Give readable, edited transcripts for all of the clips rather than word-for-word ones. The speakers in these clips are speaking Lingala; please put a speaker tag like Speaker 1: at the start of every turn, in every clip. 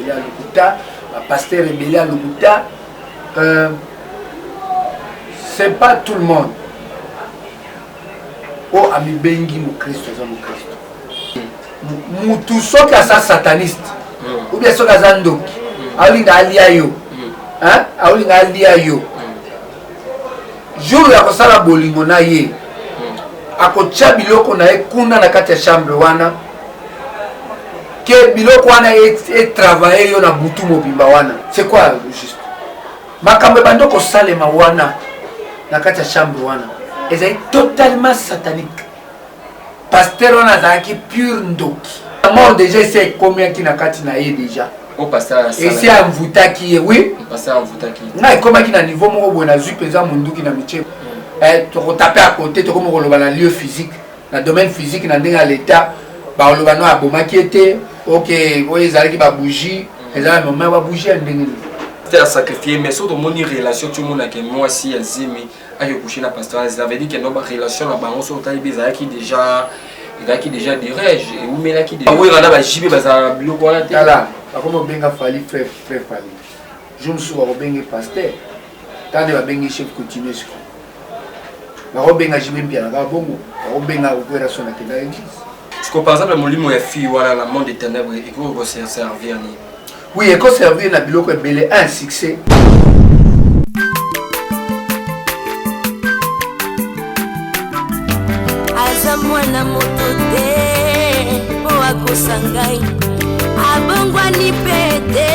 Speaker 1: ebele ya lokuta, bapasteur ebele ya lokuta. C'est pas tout le monde oyo amibengi mokristo aza mokristo. Mutu soki aza sataniste ou bien soki aza ndoki, aolinga alia yo, hein? Aolinga alia yo, jour ya kosala bolingo na ye, akotya biloko na ye kuna na kati ya chambre wana, ke biloko wana etravaille yo na butu mobimba wana. C'est quoi juste makambo ebandi kosalema wana na kati ya chambre wana? Ezali totalement satanique. Pasteur wana azalaki pure ndoki. Mort déjà esi ekomiaki na kati na ye déjà.
Speaker 2: O pasteur
Speaker 1: esi amvutaki ye, oui.
Speaker 2: Pasteur amvutaki.
Speaker 1: Ngai ekomaki na niveau moko boye, nazwi mpenza monduki na mitie. Tokotape à côté, tokomi koloba na lieu physique, na domaine physique, na ndenge ya l'état. Bakoloba no abomaki ye te. Ok, oyo ezalaki babougie, ezalaki moma babougie ya ndenge nini?
Speaker 2: Pasteur sacrifié, mais soki tomoni relation, ti omonake mwasi ya zemi ake coucher na pasteur, ça veut dire que no barelation na bango, soki otali mpe, ezalaki déjà direge, ewumelaki. Awera na bajibe bazala na biloko wana te.
Speaker 1: Tala, bakomi obenga Fally frère, frère Fally. Jour mosusu bakobenge pasteur, tala nde babengi chef coutumier. Siko bakobenga JB Mpiana kaka bongo, bakobenga Werrason akenda église.
Speaker 2: Siko par exemple, molimo ya fille wana na monde de ténèbre ekoki koservir nini?
Speaker 1: Oui, ekoservir na biloko ebele. Un succès.
Speaker 3: Aza mwana moto te mpo akosa ngai, abongwani mpe te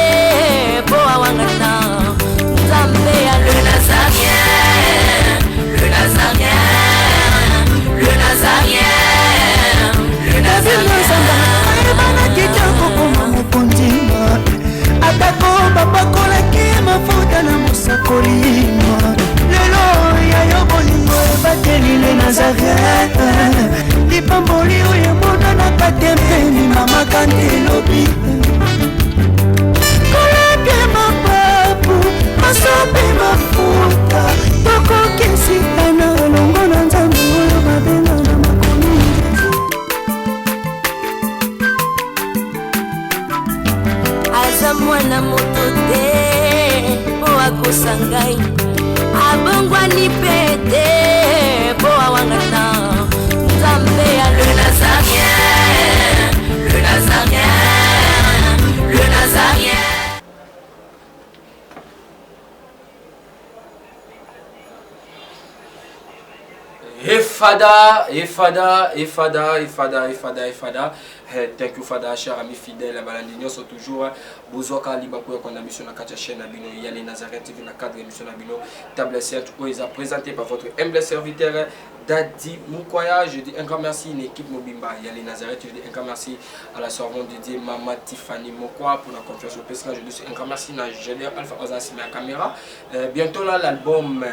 Speaker 3: mpo awangana Nzambe ya le Nazarien, le Nazarien, le Nazarien, le Nazarien.
Speaker 4: Ayebanaki te kokoma mokonzi, atako bapakolaki mafuta na mosakoli. Lelo ya yo bolingo ebateli le Nazarien, lipamboli oyo emonanaka te mpeni mama kante elobi kolapie mapapu masope mafuta, tokokesika na elongo na Nzambe oyo babenga na makomi.
Speaker 3: Aza mwana moto te mpo akosa ngai, abongwani mpe te mpo awangana Nzambe ya le Nazarien, le Nazarien, le Nazarien.
Speaker 2: Efada, Efada, Efada, Efada, Efada, Efada. Thank you, Father, cher ami fidèle, balandi nyonso toujours. Bozwaka libaku ya kolanda biso na kati ya chaîne na bino ya les Nazaréens TV na cadre émission na bino Table Sainte oyo eza présenté par votre humble serviteur Dadi Mukwaya. Je dis un grand merci une équipe mobimba ya les Nazaréens. Je dis un grand merci à la servante de Dieu Mama Tiffany Mokwa pour la confiance au PSK. Je dis un grand merci na Gédéon Alpha Oza nsima ya caméra. Bientôt là, l'album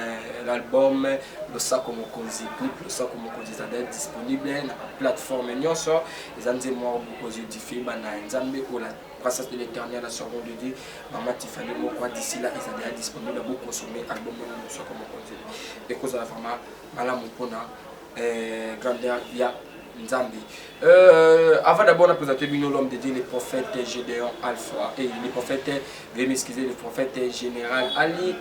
Speaker 2: Losako Mokonzi, clip Losako Mokonzi eza disponible na plateforme nyonso. Eza nzembo moko bokozwi édifie bana ya Nzambe oyo la princesse de l'Éternel, la servante de Dieu Mama Tiffany Mokwa. D'ici là, eza déjà disponible. Bokonsommer album oyo Losako Mokonzi, ekozala vraiment malamu mpona grandeur ya Nzambe. Avant d'abord de présenter bino l'homme de Dieu, le prophète Gédéon Alpha et le prophète, veuillez m'excuser, le prophète général Ali,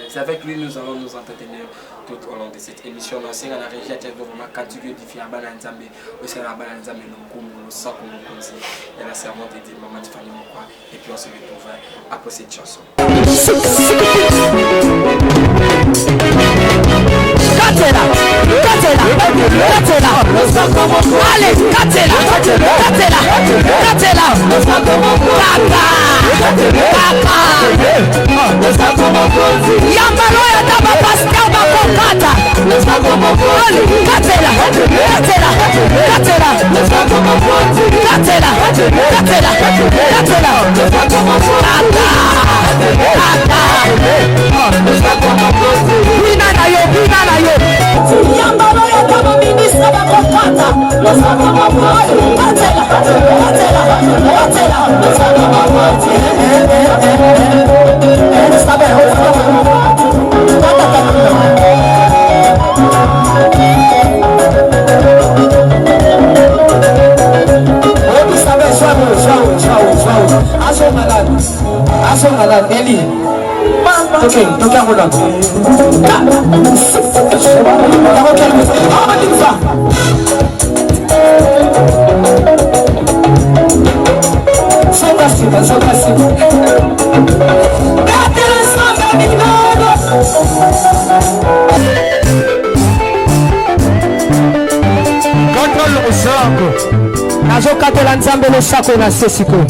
Speaker 2: c'est avec lui nous allons nous entretenir tout au long de cette émission. Dans la régie, vraiment cantique édifié bana Nzambe, osala bana Nzambe lokumu, losako mokonzi ya la servante de Dieu Maman Tiffany Mokwa, et puis on se retrouve après cette chanson.
Speaker 4: Katela, katela, katela, allez, katela, katela, katela, kaka, kaka, yambalo oyo ata bapasteur bakokata. Allez, katela, katela, katela, katela, katela, katela, kaka, kaka, bina na yo, bina na yo.
Speaker 5: Yambalo oyo ata baministre bakokata. Katela, katela, katela. Azonga nani? Azonga nani? Eli. Toke, toke yango nani? Zonga nsima, zonga nsima. Katela nzambe minano.
Speaker 6: Kata losako.
Speaker 4: Nazokatela nzambe losako na se sikoyo.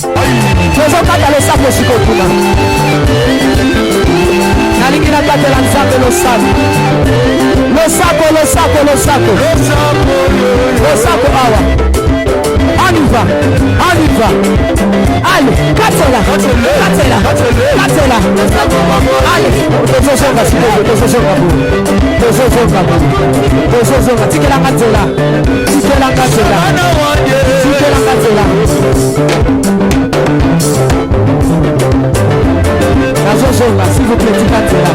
Speaker 4: Tozokata losako sikoyo kuna. Nalingi nakatela nzambe losako. Losako, losako, losako. Losako awa. On y va, on y va. Allez, katela, katela, katela. Allez, tozozonga sikoyo, tozozonga boye. Tozozonga boye. Tozozonga, tikelanga nzela. Tikelanga nzela. Tikelanga nzela. Nazozonga, s'il vous plaît, tika nzela.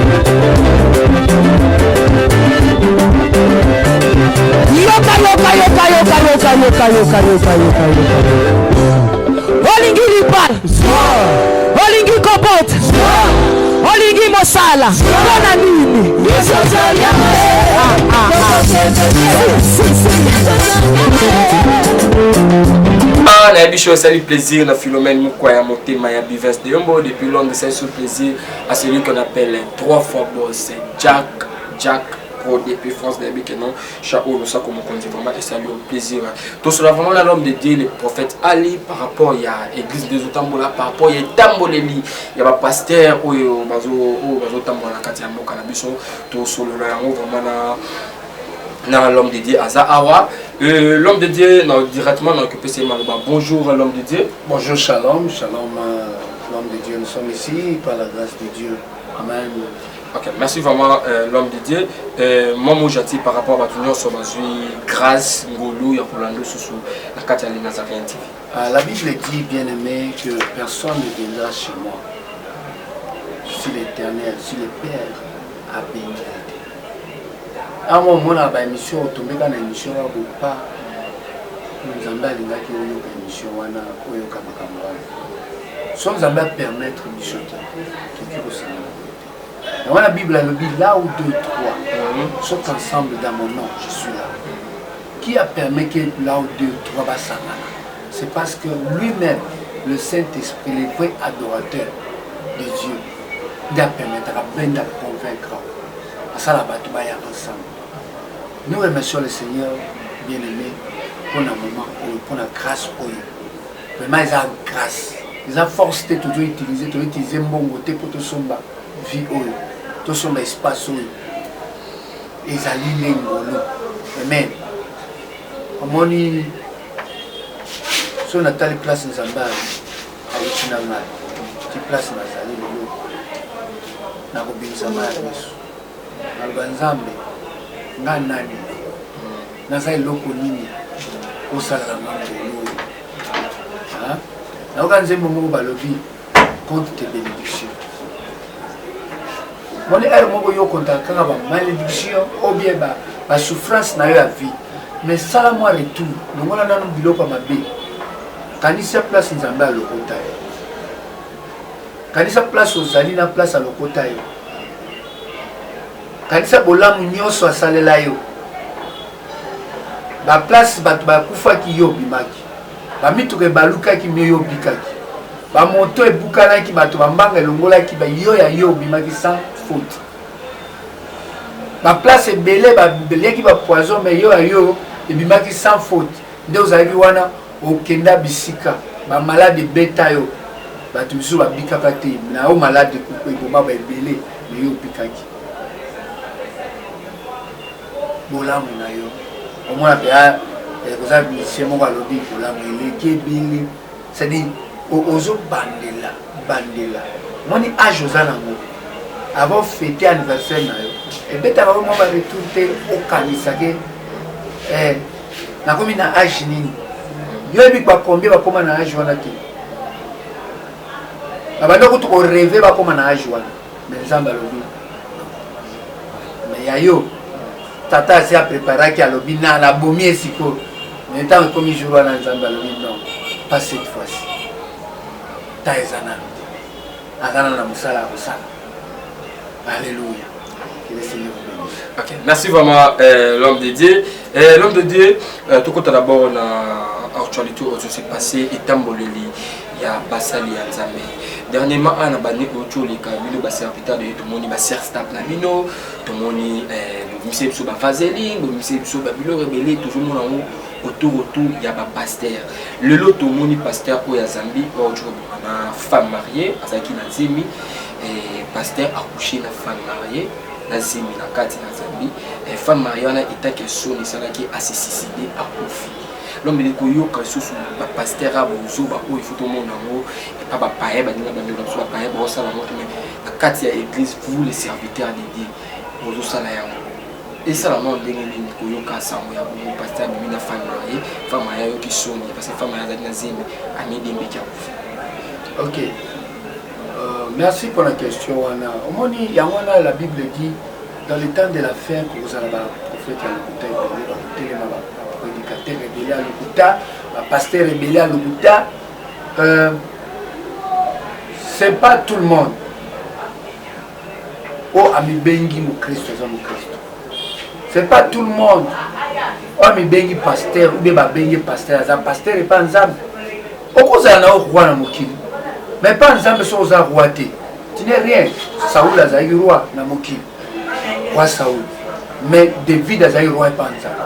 Speaker 4: Yoka, yoka, yoka, yoka, yoka, yoka, yoka, yoka, yoka, yoka. Olingi libala, olingi kobota, olingi mosala, mpo na nini? Ah, ah, ah. Si, si, si.
Speaker 2: Ah, nayebi biso esali plaisir na Philomène Mukwaya motema ya Bivens de Yombo depuis Londres, esali so plaisir à celui qu'on appelle trois fois boss Jack Jack Pro depuis France. Nayebi ke non Chao losako mokonzi, vraiment esali yo plaisir. Tosola vraiment na l'homme de Dieu, le prophète Ali, par rapport ya église nde ezotambola, par rapport ya etamboleli ya bapasteur oyo bazotambola na kati ya mboka na biso. Tosolola yango vraiment na l'homme de Dieu aza awa. L'homme de Dieu na directement na occupé c'est maloba. Bonjour l'homme de Dieu.
Speaker 1: Bonjour, shalom, shalom, l'homme de Dieu. Nous sommes ici par la grâce de Dieu. Amen.
Speaker 2: Ok, merci vraiment l'homme de Dieu. Moi, moi j'attire par rapport à bato nyonso bazwi grâce ngolu ya kolanda susu na kati ya Nazareth TV.
Speaker 1: La Bible dit, bien-aimé, que personne ne viendra chez moi si l'Éternel, si le Père a béni. Awa omona ba émission, otombeka na émission ya bopa, Nzambe alingaki oyoka émission wana, oyoka makambo wana. So Nzambe apermettre biso te, tokoki kosangana boye te. Yango wana Bible alobi, là où deux, trois sont ensemble dans mon nom, je suis là. Qui a permis que là où deux, trois basangana? C'est parce que lui-même, le Saint-Esprit, le vrai adorateur de Dieu, nde apermettaka benda convaincre asala bato baya ensemble. Nous remercions le Seigneur, bien-aimé, pour na moment oyo, pour na grâce oyo. Vraiment eza grâce, eza force te tozo utiliser, tozo utiliser mbongo te po tosomba vie oyo, tosomba espace oyo. Ezali nde ngolu. Amen. Omoni so natali place Nzambe awuti na ngai ti place nazali lelo, nakobimisa mai ya miso, naloba Nzambe, nga nani, naza eloko nini osalaka nga ngolu oyo? Nayoka nzembo moko balobi compte tes bénédictions. Moni heure moko yo kontaka kaka ba malédiction ou bien ba souffrance na yo ya vie, mais sala mwa retour, longola nanu biloko ya mabe, kanisa place Nzambe alokota yo, kanisa place ozali na place alokota yo, kanisa bolamu nyonso asalela yo, ba place bato bakufaki yo obimaki, ba mituka ebalukaki me yo obikaki, ba moto ebukanaki, bato bambanga elongolaki, ba yo ya yo obimaki sans faute, ba place ebele baliaki ba poison me yo ya yo ebimaki sans faute. Nde ozalaki wana okenda bisika ba malade ebeta yo, bato misusu babikaka te na yo malade eboma ba ebele, me yo obikaki. Bolamu na yo omona mpe koza musicien moko alobi bolamu eleki ebele, c'est-à-dire ozobandela bandela moni age oza nango avant fete anniversaire na yo ebetaka yo mwa ba retour te, okanisake nakomi na age nini. Yo yebi ba combien bakóma na age wana te, babanda kutu korêver bakóma na age wana, mais Nzambe alobi mais ya yo tata asi apreparaki, alobi na nabomi ye sikoyo. Mais ntango ekomi jour wana, Nzambe alobi non, pas cette fois-ci. Ta eza nanu te, aza nanu na mosala ya kosala. Alleluia, que le Seigneur vous bénisse.
Speaker 2: Ok, merci vraiment l'homme de Dieu. L'homme de Dieu, tokota d'abord na actualité oyo s'est passé, etamboleli ya basali ya Nzambe. Dernièrement, ana bani oyo oleka bino ba serviteur de Dieu, tomoni ba sextape na bino, tomoni bobimise biso ba vaseline, bobimise biso ba biloko ebele, tozomona yango autour ya ba pasteur. Lelo tomoni pasteur oyo ya Zambie oyo auti kobima na femme mariée, azalaki na zemi, pasteur accouché na femme mariée na zemi na kati na Zambie. Femme mariée wana etaki soni esalaki ase suicider, akufi. L'homme de koyoka lisusu ba pasteur ya bozoba oyo ifo tomona yango epa bapaye baninga bandeko na biso bapaye baosala yango te, mais na kati ya église, vous les serviteurs de Dieu bozosala yango. Esala mwa ndenge nini koyoka sango ya bongo? Pasteur abimi na femme mariée, femme mariée ayoki soni parce que femme mariée azali na zemi, amidembeki, akufi.
Speaker 1: Ok, merci pour la question wana. Omoni yango wana, la Bible dit dans le temps de la fin kozala baprophète ya lokuta ebele, bakotelema, baprédicateur ebele ya lokuta, bapasteur ebele ya lokuta. C'est pas tout le monde oyo amibengi mokristo aza mokristo, c'est pas tout le monde oyo amibengi pasteur ou bien babengi pasteur aza pasteur epa Nzambe. Okozala na yo roi na mokili, mais pa Nzambe soki oza roi te, tu n'es rien. Saoul azalaki roi na mokili, roi Saoul, mais David azalaki roi epa Nzambe.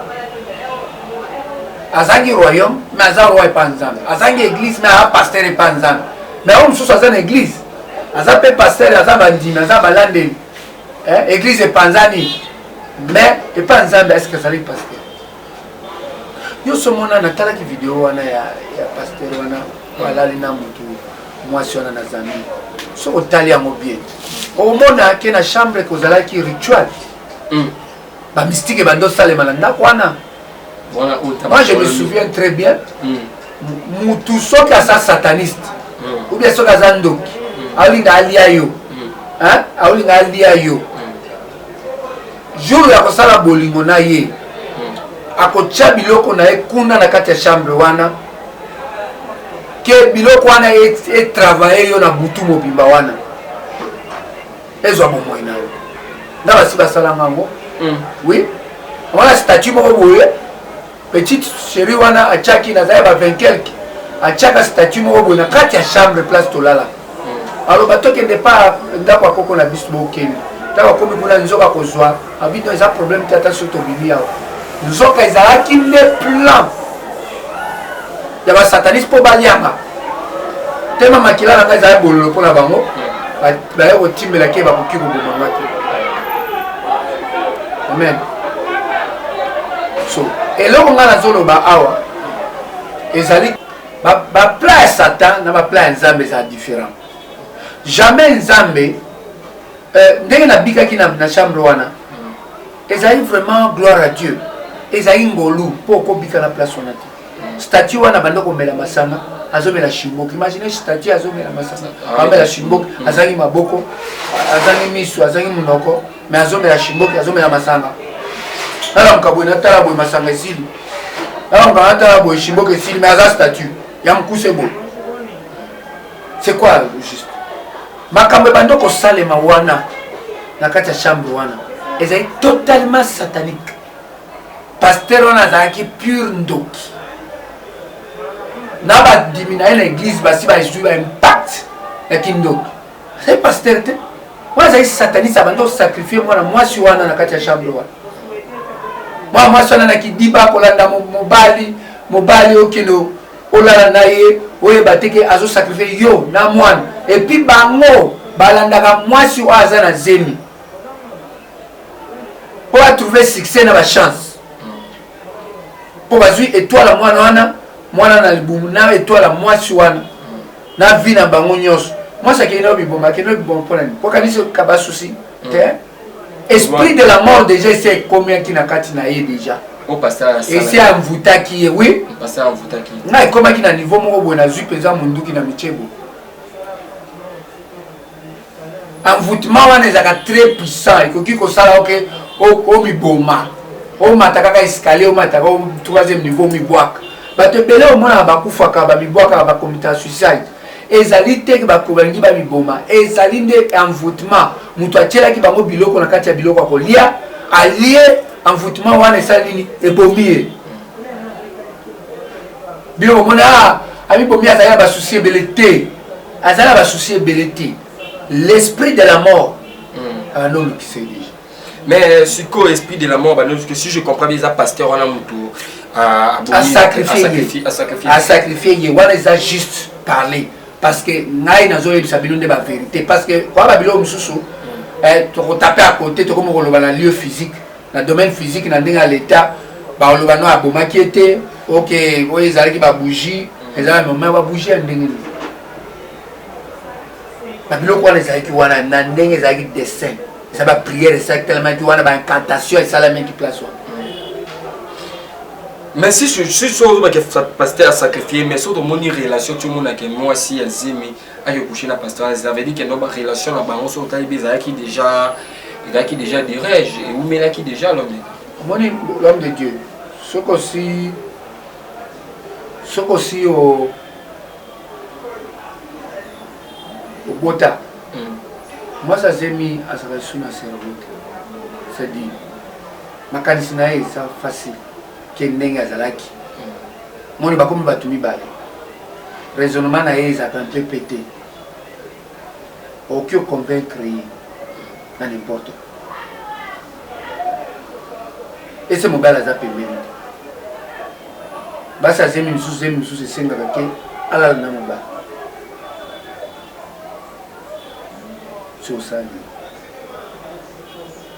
Speaker 1: Azangi royaume, mais aza roi epa Nzambe. Azangi église, mais aza pasteur epa Nzambe. Mais oyo mosusu aza na église, aza mpe pasteur, aza bandimi, aza balandeli, église epanzani, mais epa Nzambe est-ce azali pasteur? Nyonso mona natalaki video wana ya pasteur wana oyo alali na motu mwasi wana na Zambie. Soki otali yango bien, okomona ke na chambre kozalaki rituel, bamystique ebandi osalema na ndako wana. Moi, je me souviens très bien, mutu soki aza sataniste ou bien soki aza ndoki, aolinga alia yo, aolinga alia yo, jour ya kosala bolingo na ye, akotia biloko na ye kuna na kati ya chambre wana, ke biloko wana etravaille yo na butu mobimba wana, ezwa bomoi na yo. Nga basi basalanga yango. Oui, wana statue moko boye, petite chérie wana atiaki, naza ya ba 20 quelque, atiaka statue moko boye na kati ya chambre, place tolala. Aloba tokende pa ndako ya koko na biso, bokende. Ntango akomi kuna, nzoka kozwa abino eza problème te, ata soki tobimi awa. Nzoka ezalaki nde plan ya basataniste mpo balianga tema makila na ngai ezali bololo mpo na bango. Baye kotimbelaki ye, bakoki koboma nga te. Amen. So eloko ngai nazoloba awa ezali baplan ya Satan na baplan ya Nzambe ezala différent. Jamais Nzambe, ndenge nabikaki na chambre wana, ezali vraiment gloire à Dieu, ezali ngolu mpo okobika na place wana te. Statue wana banda komela masanga, azomela shimboki. Imagine, statue azomela masanga, amela shimboki, azangi maboko, azangi miso, azangi monoko, mais azomela shimboki, azomela masanga. Nalamuka boye, natala boye, masanga esili. Nalamuka, natala boye, shimboki esili, mais aza statue ya mokuse boye. C'est quoi juste makambo ebandi kosalema wana na kati ya chambre wana? Ezali totalement satanique. Pasteur wana azalaki pure ndoki na bandimi na ye na église, basi bazwi ba impact ya kindoki. Azali pasteur te wana, azali sataniste. Abandi kosacrifie mwana mwasi wana na kati ya chambre wana. Mwana mwasi wana na kidiba kolanda mobali, mobali okende olala na ye, oyeba te ke azosacrifie yo na mwana. Et puis bango balandaka mwasi oyo aza na zemi mpo batrouve succès na bachance, mpo bazwi étoile ya mwana wana, mwana na libumu na étoile ya mwasi wana na vie na bango nyonso. Mwasi akei na biboma, akei na biboma mpona nini? Po kanisi basusi te, esprit de la mort déjà esi ekomiaki na kati na ye déjà, esi amvutaki ye. Oui, ngai ekomaki na niveau moko boye, nazwi mpenza monduki na michebo. Envoûtement wana ezalaka très puissant, ekoki kosala oke omiboma, omata kaka escalier, omata troisième niveau, omibwaka. Bato ebele omonaka bakufaka, bamibwakaka, bakomita suicide. Ezali te ke balingi bamiboma, ezali nde envoûtement. Moto atielaki bango biloko na kati ya biloko ya kolia, alie, envoûtement wana esali nini? Ebomi ye. Bino bomoni, ah, amibomi, azali na basusi ebele te, azali na basusi ebele te. L'esprit de la mort abandi olukisa ye déjà.
Speaker 2: Mais sikoyo esprit de la mort bandi, si je comprends bien, eza pasteur wana motu
Speaker 1: asacrifie, asacrifie ye wana. Eza juste parler, parce que ngai nazoyebisa bino nde bavérité, parce que kwa babiloko mosusu tokotape à côté, tokomi koloba na lieu physique, na domaine physique, na ndenge ya l'état, bakoloba no abomaki ye te. Ok, oyo ezalaki babougie, ezalaki moment babougie ya ndenge nini? Babiloko wana ezalaki wana na ndenge ezalaki dessin, eza baprière esalaki telemaki wana, baincantation esalamaki place wana.
Speaker 2: Mais si si so ozobaki pasteur asacrifie, mais so tomoni relation, ti omonake mwasi ya zemi ake coucher na pasteur, ça veut dire que no barelation na bango, so otali be, ezalaki déjà direge, ewumelaki déjà, l'homme.
Speaker 1: Omoni, l'homme de Dieu, soki osi obota, mwasi azemi azalaka lisusu na cerveau te, c'est-à-dire makanisi na ye eza facile ke ndenge azalaki. Moni bakomi bato mibale, raisonnement na ye ezalaka un peu pété, okoki oconvaincre ye na n'importe quoi. Ese mobali aza pembeni te. Basi azemi misusu, zemi misusu esengaka ke alala na mobali. So osali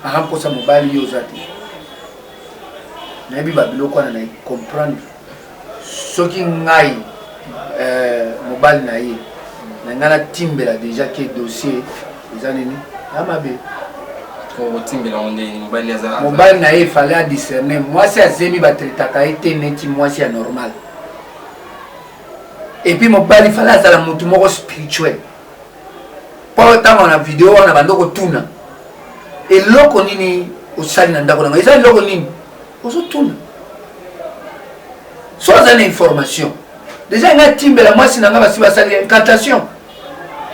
Speaker 1: aka mposa mobali, yo oza te. Nayebi babiloko wana, na comprendre. Soki ngai mobali na ye na ngai, natimbela déjà ke dossier eza nini ya mabe.
Speaker 2: Otimbela ngo ndenge mobali aza?
Speaker 1: Mobali na ye efale adiscerne. Mwasi azemi, batraitaka ye te neti mwasi ya normal. Et puis mobali fale azala motu moko spirituel, mpo ntango na video wana bando kotuna eloko nini osali na ndako na ngai, eza eloko nini ozotuna? So aza na information déjà, ngai timbela mwasi na ngai, basi basali incantation,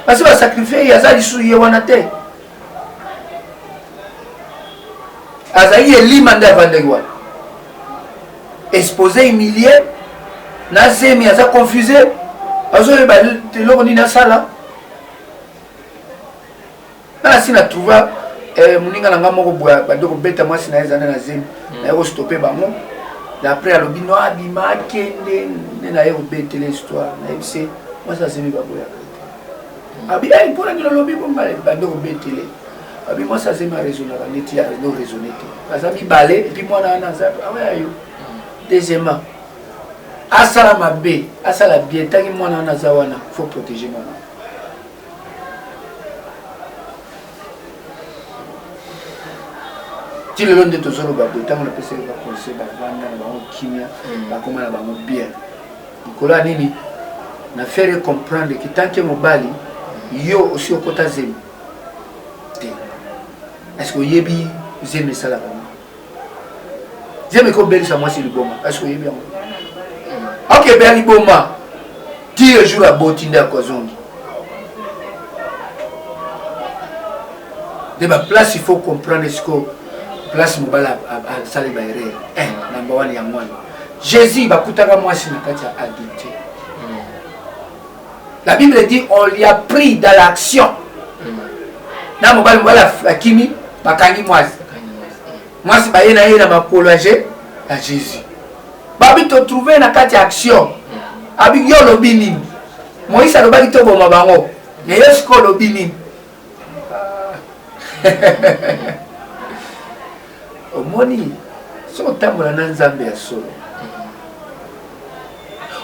Speaker 1: basi basacrifie ye, aza lisusu ye wana te, azali elima nde avandaki wana, exposé, humilie na zemi, aza confuse, azoyeba eloko nini asala. Nga nasi na trouva moninga na nga moko boya, bandi kobeta mwasi na ye, ezali na zemi. Naye kostope bango. Après alobi no, abima, akende nde naye kobetela histoire, nayebise mwasi azemi baboyaka te. Abi mpona nini olobi bonga? Bandi kobetele, abi mwasi azemi araisonnaka neti no raisonne te, aza mibale, et puis mwana wana aza awa yo. Deuxièmement, asala mabe, asala bien, ntangi mwana wana aza wana, faut protéger mwana. Ti lelo nde tozoloba boye, ntango napesaki baconseil, bavanda na bango kimia, bakóma na bango bien. Likolo ya nini? Na faire comprendre que tant que mobali, yo osi okota zemi te, est ce que oyebi zemi esalaka nini? Zemi ekobelisa mwasi liboma, est ce que oyebi yango? Akebela liboma ti jour aboti nde akozongi nde baplace. Il faut comprendre sikoyo place mobali asali baerreur. Number one, yango wana Jésus bakutaka mwasi na kati ya adultère. La Bible dit on lui a pris dans l'action na mobali. Mobali akimi, bakangi mwasi. Mwasi baye na ye na makolo ya Jésus, babi totrouve na kati ya action. Abi yo olobi nini? Moïse alobaki toboma bango, mais yo sikoyo olobi nini? Omoni, soki otambola na Nzambe ya solo,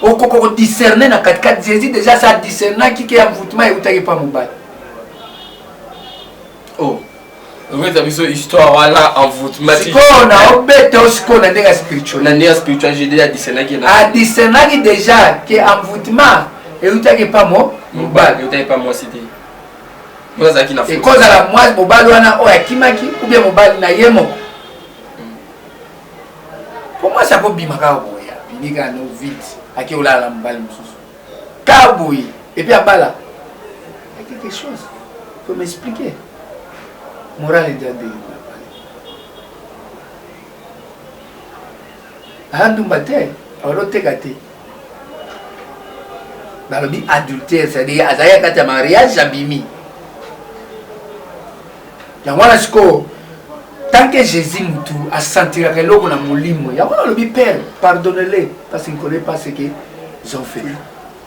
Speaker 1: okoka kodiscerne na katikati. Jésus déjà sa discernaki ke ya envoûtement eutaki mpa mobali.
Speaker 2: Oh, okoyesa biso histoire wana, envoûtement?
Speaker 1: Sikoyo na obeta o sikoyo na ndenge ya spirituel.
Speaker 2: Na ndenge ya spirituel, Jésus adiscernaki na
Speaker 1: Adiscernaki déjà ke envoûtement eutaki epa mo mobali.
Speaker 2: Eutaki pa mwasi te, mwasi azalaki na faute.
Speaker 1: Ekozala mwasi, mobali wana oyo akimaki, ou bien mobali na ye moko, po mwasi akobima kaka boye, abimi kaka no vite, ake kolala na mobali mosusu kaka boye. Et puis abala. Il y a quelque chose. Il faut m'expliquer. Morale eza ndenge na pale. Aza ndumba te, azoteka te. Balobi adultère, c'est-à-dire azali kati ya mariage abimi. Yango wana sikoyo tant que Jésus mutu asentiraka eloko na molimo yango nalobi père pardonnez-les parce qu'il ne connaît pas ce qu'ils ont fait.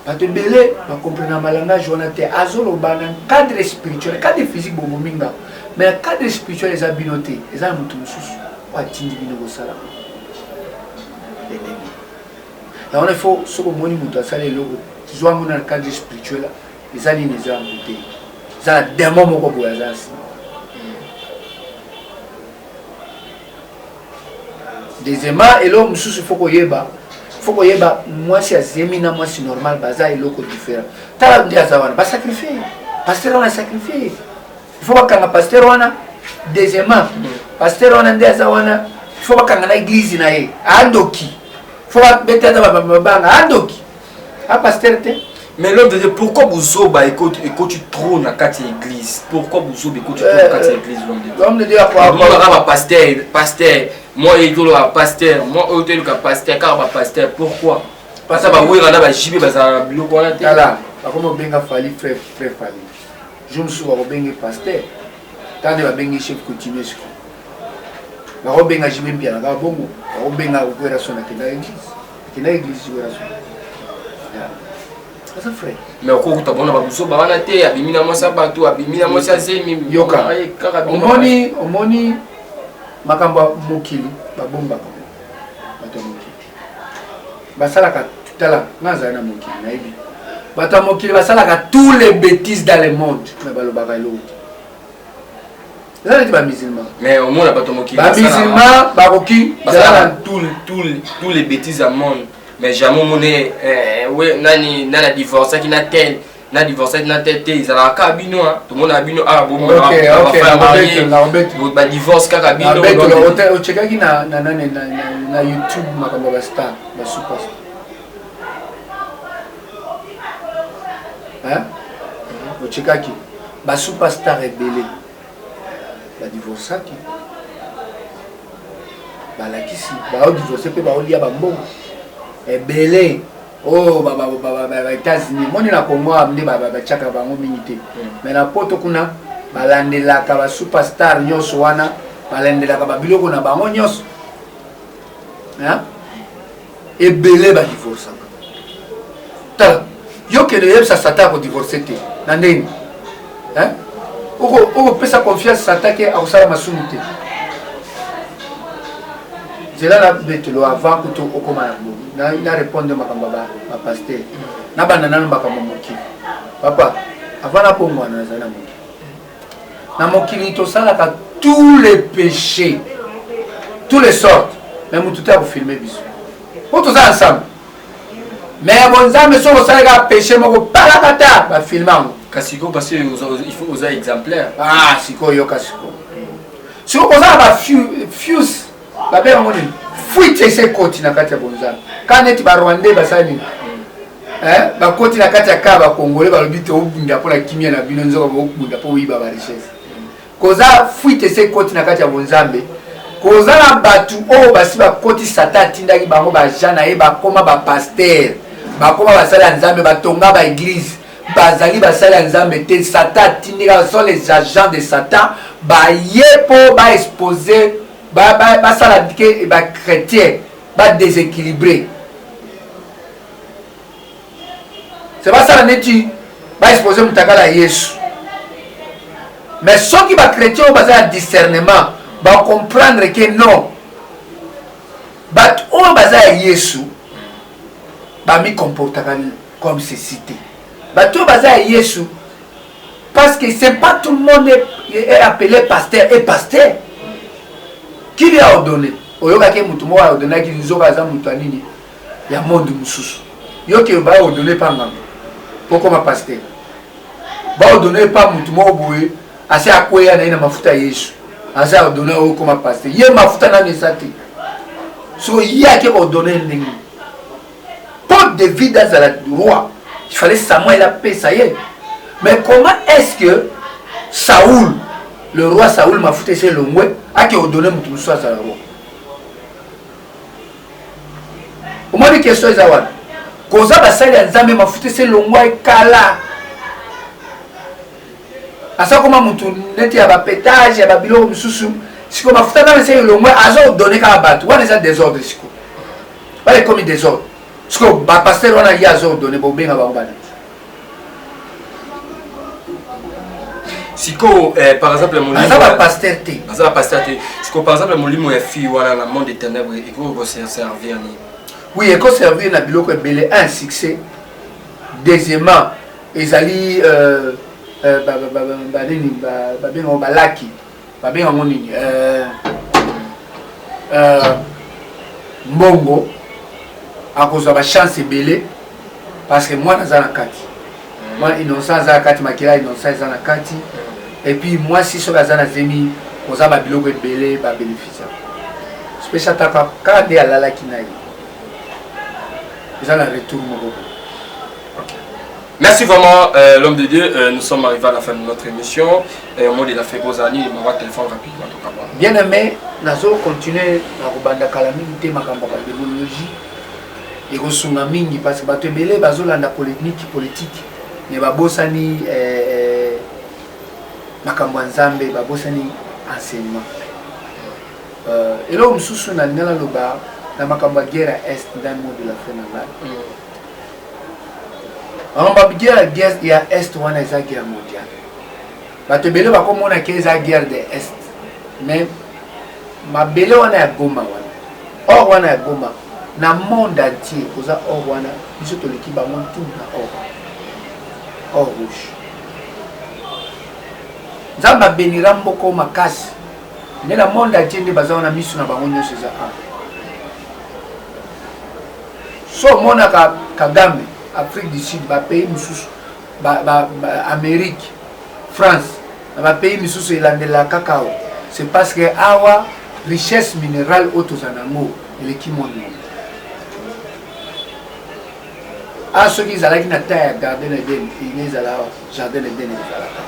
Speaker 1: Bato ebele ba comprena ma langage wana te azoloba na cadre spirituel cadre physique bobomi nga mais cadre spirituel eza bino te eza na moto mosusu oyo atindi bino kosala l'ennemi yango wana ifo soki omoni moto asali eloko zwa yango na cadre spirituel eza nini eza yango te eza na demon moko boye aza nsima Deuxièmement, eloko mosusu faut koyeba, faut koyeba mwasi ya zemi na mwasi normal baza eloko différent. Tala nde aza wana, ba sacrifier. Pasteur wana sacrifier. Il faut bakanga pasteur wana. Deuxièmement, pasteur wana nde aza wana, il faut bakanga na église na ye. Andoki. Faut babeta ata mabanga, andoki. Ah pasteur te.
Speaker 2: Mais l'homme de Dieu, pourquoi buzoba ekoti ekoti trop na kati ya église? Pourquoi buzoba ekoti trop na kati ya église l'homme de Dieu?
Speaker 1: L'homme de Dieu akwa
Speaker 2: Moi kaka ba pasteur, pasteur, moi ekolo ba pasteur, moi oyo toyeluka pasteur kaka ba pasteur, pourquoi? Parce que ba wera na ba JB bazala na biloko wana te.
Speaker 1: Tala, bakomi obenga Fally frère frère Fally. Jour mosusu bakobenge pasteur. Tala nde babengi chef coutumier sikoyo. Bakobenga JB Mpiana kaka bongo, bakobenga Werrason akenda église. Akenda église Werrason. Aza frère.
Speaker 2: Mais okokuta bona babuzoba wana te, abimi na mwasi ya bato, abimi na mwasi ya zemi.
Speaker 1: Yoka.
Speaker 2: Aye, kaka bino
Speaker 1: Omoni, omoni makambo ya mokili babombaka bato ya mokili basalaka tala nga azali na mokili nayebi bato ya mokili basalaka tous les bêtises dans le monde mais balobaka eloko te eza neti bamusulman
Speaker 2: Mais omona bato mokili
Speaker 1: bamusulman bakoki
Speaker 2: basalaka tous les bêtises ya monde mais jamais omoni eh, we nani nani adivorcaki na tel na divorcaki na tel te ezalaka kaka bino tomonaka bino awa badivorce kaka bino
Speaker 1: ochekaki na nani na youtube makambo ya bastar basuperstar ochekaki basuperstar ebele badivorcaki balakisi baodivorce mpe baolia bambongo ebele oyo ba États-Unis moni na Congo nde batiaka bango mingi te mais na poto kuna balandelaka ba superstar nyonso wana balandelaka babiloko na bango nyonso ebele badivorcaka tala yo kende oyebisa satan akodivorce te na ndeni okopesa confiance satan ke akosala masumu te nzela na betelo avant kutu okoma na bongo na, na répondre makambo ya bapaster nabanda nano makambo mokili papa avant nabongwana nazali na mokili na mokili tosalaka tous les péchés tous les sortes mais motu te akofilme biso mpo toza ensemble mais bonzambe soki osalaka péché moko palakata bafilme yango
Speaker 2: kasi sikoyo parce que il faut oza exemplaire
Speaker 1: ah sikoyo yoka sikoyo sikoyo oza na bafuse babenga yango nini fuite esi ekoti na kati ya bonzambe kaka neti barwandais basali nini bakoti na kati ya kaka bakongole balobi te obunda mpo na kimia na bino nzoka bobunda mpo oyiba barichesse koza fuite esi ekoti na kati ya bonzambe koza na bato oyo basi bakoti satan atindaki bango baagent na ye bakoma bapaster bakoma basali ya nzambe batonga baeglize bazali basali ya nzambe te satan atindika sont les agents de satan baye mpo baexpose basala ke bachrétien badéséquilibré se basala neti baexpose motakala ya yesu mais soki bachrétien oyo baza na discernement bacomprendre ke non bato oyo baza ya yesu bamicomportaka comme ceci te bato oyo baza ya yesu parce que c'est pas tout le monde est, est appelé pasteur et pasteur qui lui a ordonné oyokaki motu moko aordonnaki nzoka aza moto ya nini ya monde mosusu yoke baordonne pa nganga po koma pasteur baordonne pa motu moko boye asi akweya na ye na mafuta ya yesu aza ordonne oyo okoma pasteur ye mafuta nano eza te so ye ake ordonne ndenge mpo david azala roi. Il fallait Samuel apesa ye. Mais comment est-ce que Saoul, le roi Saoul mafuta esi elongwe, ake odonne moto mosusu azala roi? Omoni question eza wana. Koza basali ya Nzambe mafuta esi elongwa ekala. Aza koma mutu neti ya ba petage ya ba biloko mosusu. Siko mafuta nzambe esi elongwe azo ordonner kaka bato. Wana eza desordre siko. Wana ekomi desordre. Siko ba pasteur wana ye azo ordonner bobenga bango bana.
Speaker 2: Siko eh, par exemple
Speaker 1: molimo aza ba pasteur te.
Speaker 2: Aza ba pasteur te. Siko par exemple molimo ya fille wana na monde des ténèbres ekoki ko servir nini?
Speaker 1: Oui, eko servir na biloko ebele un succès. Deuxièmement, ezali euh, euh, ba ba ba ba nini ba babenga balaki. Babenga ngo nini? Euh, euh, mbongo akozwa ba chance ebele parce que mwana aza na kati mwana innocent aza na kati makila innocent eza na kati et puis mwasi soki aza na zemi koza ba biloko ebele ba bénéfice spécial taka kaka nde alalaki na ye eza na retour moko boye.
Speaker 2: Merci vraiment, euh, l'homme de Dieu. Euh, nous sommes arrivés à la fin de notre émission. Et au mot de la fête, Bozani, on va téléphone rapidement. En tout cas, bon.
Speaker 1: Bien aimé, nazo continuer na kobanda kala mingi te makambo ya démologie ekosunga mingi parce que bato ebele bazolanda polémique politique mais babosani eh, eh, makambo ya Nzambe, babosani enseignement. Euh, eloko mosusu nalinga naloba na makambo ya guerre ya est nda mot de la fin na ngai. Makambo ya guerre guerre ya est wana eza guerre mondiale. Bato ebele bakomona ke eza guerre de est, mais mabele wana ya Goma wana, or wana ya Goma na monde entier koza or wana, biso toleki bango tout na or, or rouge. Nzambe abenira mboko makasi nde na monde entier nde baza wana, miso na bango nyonso eza awa. So omonaka Kagame, Afrique du Sud, ba pays mosusu, ba, ba, ba Amérique, France, na ba pays misusu elandela kaka awa. C'est parce que awa richesse minérale oyo toza nango eleki monde mobimba. Ah, soki ezalaki na taille ya Garden Eden, ine ezala awa, Jardin Eden ezalaka.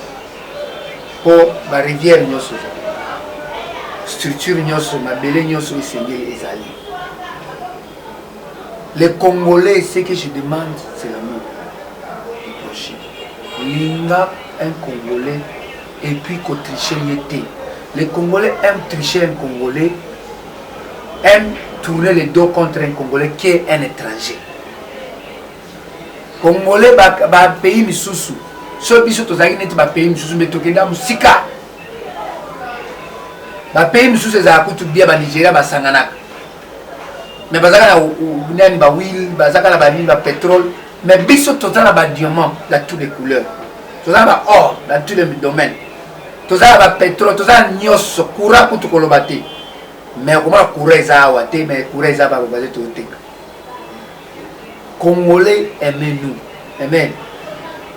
Speaker 1: Po ba rivière nyonso ezali. Structure nyonso, mabele nyonso esengeli ezali. Les Congolais, ce que je demande, c'est l'amour du prochain. Linga un Congolais et puis ko tricher ye te. Les Congolais aiment tricher un Congolais, aiment tourner le dos contre un Congolais qui est un étranger. Congolais ba, ba pays misusu, so biso tozalaki neti ba pays misusu mais tokenda mosika. Ba pays misusu ezalaka kutu bien, ba Nigeria basanganaka. Mais bazaka na nani ba huile, bazaka na ba nini ba pétrole, mais biso toza na ba diamants dans toutes les couleurs. Toza na ba or dans tous les domaines. Toza na ba pétrole, toza na nyonso, courant kutu koloba te. Mais okomona courant eza awa te, mais courant eza ba baze toteka. Congolais aimez-nous. Amen.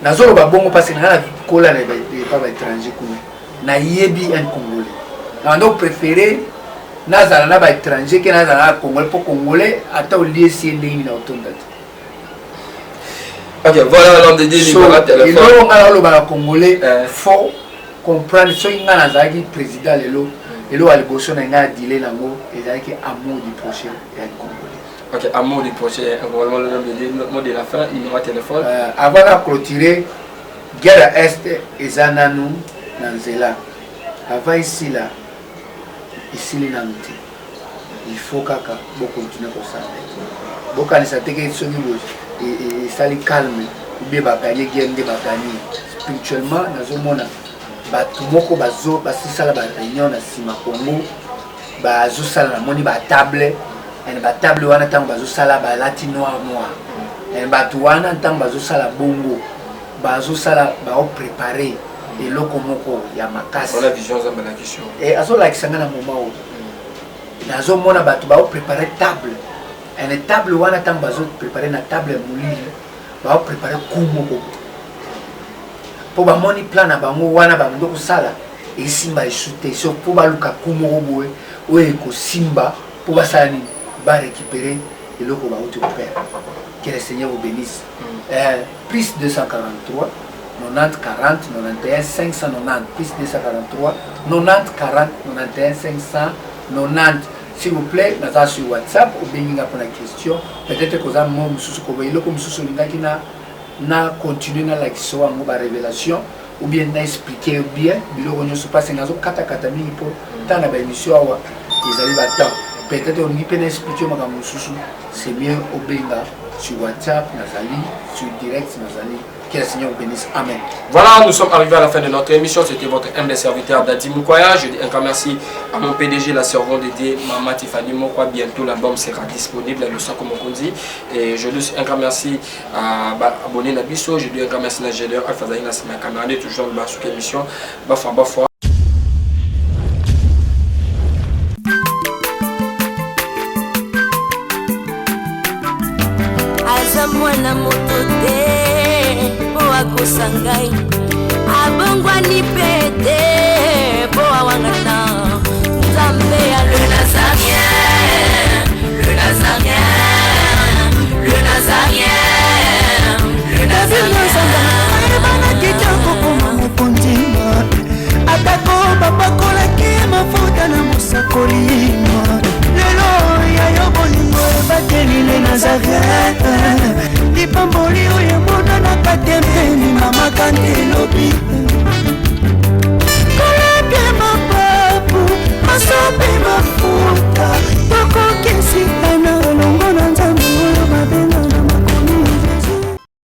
Speaker 1: Nazoloba bongo parce que nga na kola na ba ba étranger kuna. Nayebi un Congolais. Na ndo préférer nazala na ba étranger ke nazala na Congolais po Congolais ata oliesi ye ndenge nini na otonda te.
Speaker 2: Ok, voilà l'homme de Dieu,
Speaker 1: So,
Speaker 2: numéro de téléphone.
Speaker 1: eloko nga naloba na Congolais,
Speaker 2: Eh.
Speaker 1: faut comprendre soki nga nazalaki président lelo, eloko ya liboso na nga adile nango ezalaki amour du prochain ya Congolais.
Speaker 2: Ok, amour du prochain, vraiment l'homme de Dieu, mot de la fin, numéro de téléphone.
Speaker 1: Euh, avant na clôturer, guerre ya Est eza nanu na nzela. Avant esila, esili nanu te. Il faut kaka bo continuer kosala. Bokanisa te ke soki bo esali calme ou bien ba gagner guerre nde ba gagner. Spirituellement nazomona bato moko bazo basisala ba réunion na nsima Congo, bazosala namoni ba table, and ba table wana ntango bazosala balati noir noir, and bato wana ntango bazosala bongo bazosala bao préparer eloko moko ya makasi.
Speaker 2: Wana vision Nzambe alakisi yo.
Speaker 1: Eh, azolakisa nga na moment oyo nazomona bato bao préparer table, and table wana ntango bazo préparer na table ya molili bao préparer coup moko po bamoni plan na bango wana bando kosala esimba esu te, so po baluka coup moko boye oyo ekosimba po basala nini, ba récupérer eloko bauti koperdre. Que le Seigneur vous bénisse. Eh, plus 243 90 40 91 590, plus 243 90 40 91 590. S'il vous plaît, naza sur WhatsApp, obengi nga mpona question. Peut-être koza mo mosusu, koba eloko mosusu olingaki na continue nalakisa yango, ba révélation, ou bien na expliquer bien biloko nyonso, parce nazokatakata mingi mpo ntango na ba émission awa ezali ba temps. Peut-être olingi mpe na expliquer makambo mosusu, c'est mieux obenga sur WhatsApp, nazali sur direct, nazali. Que le Seigneur vous bénisse. Amen.
Speaker 2: Voilà, nous sommes arrivés à la fin de notre émission. C'était votre humble serviteur Dadi Moukoya. Je dis un grand merci à mon PDG, la servante dédiée, Maman Tiffany Mokwa. Bientôt, l'album sera disponible, le Sako Mokonzi. Et je dis un grand merci à ba abonné na biso. Je dis un grand merci à Gédéon Alpha Zaina, c'est ma camarade, toujours le bas sur l'émission. Bafwa, bafwa.
Speaker 3: Aza mwana moto te mpo akosa ngai, abongwani mpe.